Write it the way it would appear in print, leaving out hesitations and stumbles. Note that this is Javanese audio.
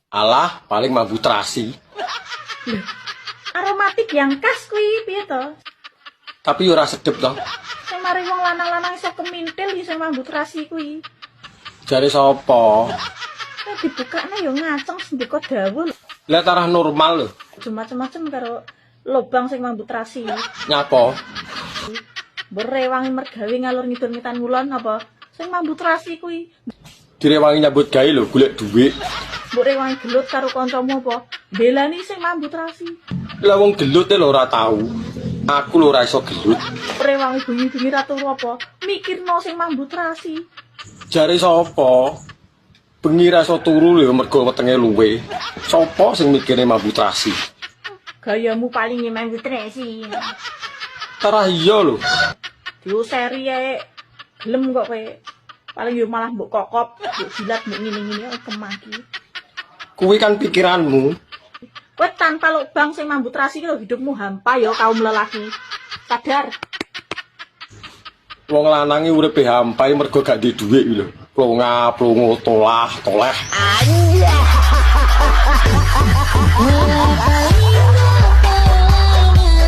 Alah, paling mambu terasi. Aromatik yang khas kuwi piye to? Tapi ora sedep toh. Sing mari wong lanang-lanang iso kemintil sing mambu terasi kuwi. Jare sapa? Nek dibukakne ya ngaceng sendika dawuh lho. Lah tarah normal lho. Aja macem-macem karo lobang sing mambu terasi. Nyapa? Mbok rewangi mergawe ngalor ngidul ngetan ngulon apa? Sing mambu terasi kuwi. Direwangi nyambut gawe lho, golek dhuwit. Mbok rewangi gelut karo kancamu apa? Belani sing mambu terasi. Lah wong gelut e lho ora tau. Aku lho ora iso gelut. Rewangi bengi-bengi ra turu apa? Mikirno sing mambu terasi. Jare sapa? Bengi ra iso turu lho mergo wetenge luwe. Sapa sing mikirne mambu terasi? Gayamu paling mambu terasi. Tarah iya lho. Diuseri ae. Gelem kok kowe. Paling yo malah mbok kokop, mbok jilat, mbok ngene-ngene oh, kemaki. Kuwi kan pikiranmu. Kowe tanpa lubang sing mambu terasi ki lho hidupmu hampa ya kaum lelaki. Sadar. Wong lanang iki uripe hampa mergo gak duwe dhuwit iki lho. Plonga, plongo, tolah, toleh. Anjay.